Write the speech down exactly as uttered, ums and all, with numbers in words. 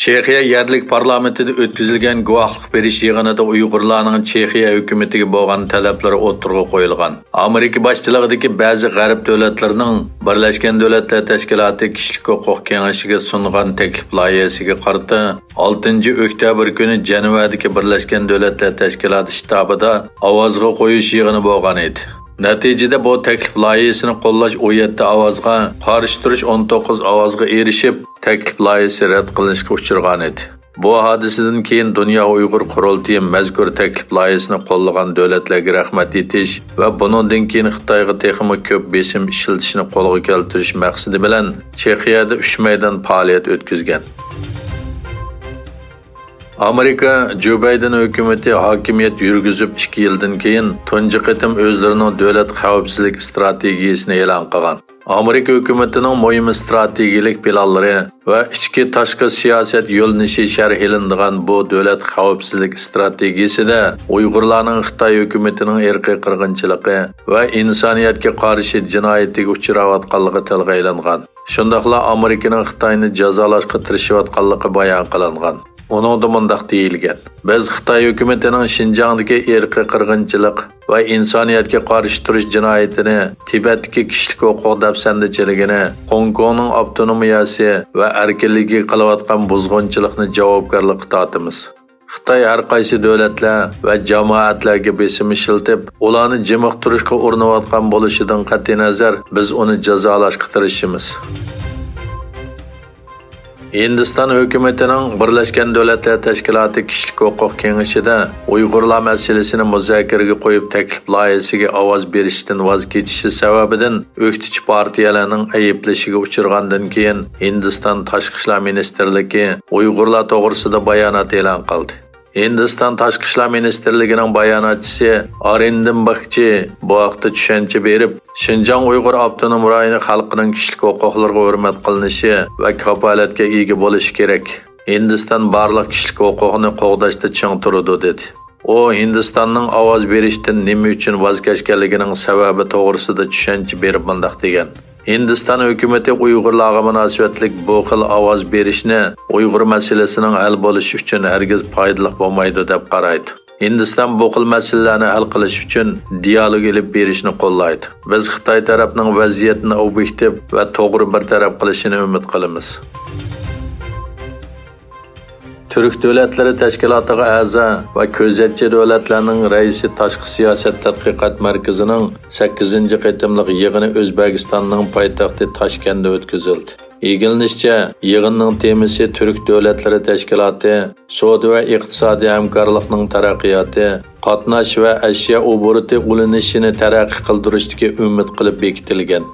چېخىيە يەرلىك پارلامېنتىدا ئۆتكۈزۈلگەن گۇۋاھلىق بېرىش يىغىنىدا ئۇيغۇرلارنىڭ چېخىيە ھۆكۈمىتىگە بولغان تەلەپلىرى ئوتتۇرىغا قويۇلغان. ئامېرىكا باشچىلىقىدىكى بەزى غەرب دۆلەتلىرىنىڭ بىرلەشكەن دۆلەتلەر تەشكىلاتى كىشىلىك ھوقۇق كېڭىشىگە سۇنغان تەكلىپ لايىھەسىگە قارىتا، ئالتىنچى ئۆكتەبىر كۈنى جەنۋەدىكى بىرلەشكەن دۆلەتلەر تەشكىلاتى شتابىدا ئاۋازغا قويۇش يىغىنى بولغان ئىدى. نەتىجىدە بۇ تەكلىپ لايىھەسىنى قوللاش ئون يەتتە ئاۋازغا، قارشى تۇرۇش ئون توققۇز ئاۋازغا ئېرىشىپ، تەكلىپ لايىھەسى رەت قىلىنىشقا ئۇچرىغان ئىدى. بۇ ھادىسىدىن كېيىن دۇنيا ئۇيغۇر قۇرۇلتىيى مەزكۇر تەكلىپ لايىھەسىنى قوللىغان دۆلەتلەرگە رەھمەت ئېيتىش ۋە بۇنىڭدىن كېيىن خىتايغا تېخىمۇ كۆپ بېسىم ئىشلىتىشنى قولغا كەلتۈرۈش مەقسىتى بىلەن چېخىيەدە ئۈچ مەيدان پائالىيەت ئۆتكۈزگەن. ئامېرىكا جو بايدېن ھۆكۈمىتى ھاكىمىيەت يۈرگۈزۈپ ئىككى يىلدىن كېيىن تۇنجى قېتىم ئۆزلىرىنىڭ دۆلەت خەۋپسىزلىك ئىستراتېگىيىسىنى ئېلان قىلغان. ئامېرىكا ھۆكۈمىتىنىڭ مۇھىم ئىستراتېگىيىلىك پىلانلىرى ۋە ئىچكى تاشقى سىياسەت يۆنىلىشى شەرھلىنىدىغان بۇ دۆلەت خەۋپسىزلىك ئىستراتېگىيىسىدە ئۇيغۇرلارنىڭ خىتاي ھۆكۈمىتىنىڭ ئىرقىي قىرغىنچىلىقى ۋە ئىنسانىيەتكە قارشى جىنايىتىگە ئۇچراۋاتقانلىقى تىلغا ئېلىنغان. شۇنداقلا ئامېرىكىنىڭ خىتاينى جازالاشقا تىرىشىۋاتقانلىقى بايان قىلىنغان. ئۇنىڭدا مۇنداق دېيىلگەن: «بىز خىتاي ھۆكۈمىتىنىڭ شىنجاڭدىكى ئىرقىي قىرغىنچىلىق ۋە ئىنسانىيەتكە قارشى تۇرۇش جىنايىتىنى، تىبەتتىكى كىشىلىك ھوقۇق دەپسەندىچىلىكىنى، خوڭكوڭنىڭ ئاپتونومىيەسى ۋە ئەركىنلىكىگە قىلىۋاتقان بۇزغۇنچىلىقنى جاۋابكارلىققا تارتىمىز. خىتاي ھەر قايسى دۆلەتلەر ۋە جامائەتلەرگە بېسىم ئىشلىتىپ، ئۇلارنى جىمىقتۇرۇشقا ئۇرۇنۇۋاتقان بولۇشىدىن قەتئىينەزەر، بىز ئۇنى جازالاشقا تىرىشىمىز.» ھىندىستان ھۆكۈمىتىنىڭ بىرلەشكەن دۆلەتلەر تەشكىلاتى كىشىلىك ھوقۇق كېڭىشىدە ئۇيغۇرلار مەسىلىسىنى مۇزاكىرىگە قويۇپ، تەكلىپ لايىھەسىگە ئاۋاز بېرىشتىن ۋاز كېچىشى سەۋەبىدىن ئۆكتىچى پارتىيەلەرنىڭ ئەيىبلىشىگە ئۇچرىغاندىن كېيىن، ھىندىستان تاشقى ئىشلار مىنىستىرلىكى ئۇيغۇرلار توغرىسىدا بايانات ئېلان قىلدى. ھىندىستان تاشقى ئىشلار مىنىستىرلىكىنىڭ باياناتچىسى ئارىندىم باكچى بۇ ھەقتە چۈشەنچە بېرىپ، شىنجاڭ ئۇيغۇر ئاپتونوم رايونى خەلقىنىڭ كىشىلىك ھوقۇقلىرىغا ھۆرمەت قىلىنىشى ۋە كاپالەتكە ئىگە بولۇشى كېرەك. ھىندىستان بارلىق كىشىلىك ھوقۇقنى قوغداشتا چىڭ تۇرىدۇ، دېدى. ئۇ ھىندىستاننىڭ ئاۋاز بېرىشتىن نېمە ئۈچۈن ۋاز كەچكەنلىكىنىڭ سەۋەبى توغرىسىدا چۈشەنچە بېرىپ مۇنداق دېگەن: «ھىندىستان ھۆكۈمىتى ئۇيغۇرلارغا مۇناسىۋەتلىك بۇ خىل ئاۋاز بېرىشنى ئۇيغۇر مەسىلىسىنىڭ ھەل بولۇشى ئۈچۈن ھەرگىز پايدىلىق بولمايدۇ دەپ قارايدۇ. ھىندىستان بۇ خىل مەسىلىلەرنى ھەل قىلىش ئۈچۈن دىيالوگ ئېلىپ بېرىشنى قوللايدۇ. بىز خىتاي تەرەپنىڭ ۋەزىيەتنى ئوبيېكتىپ ۋە توغرا بىر تەرەپ قىلىشىنى ئۈمىد قىلىمىز.» تۈرك دۆلەتلىرى تەشكىلاتىغا ئەزا ۋە كۆزەتچى دۆلەتلەرنىڭ رەئىسى تاشقى سىياسەت تەتقىقات مەركىزىنىڭ سەككىزىنچى قېتىملىق يىغىنى ئۆزبېكىستاننىڭ پايتەختى تاشكەندتە ئۆتكۈزۈلدى. ئىگىلىنىشىچە، يىغىننىڭ تېمىسى تۈرك دۆلەتلىرى تەشكىلاتى، سودا ۋە ئىقتىسادىي ھەمكارلىقنىڭ تەرەققىياتى، قاتناش ۋە ئەشيا ئوبوروتى ئۇلىنىشىنى تەرەققىي قىلدۇرۇشتىكى ئۈمىد قىلىپ بېكىتىلگەن.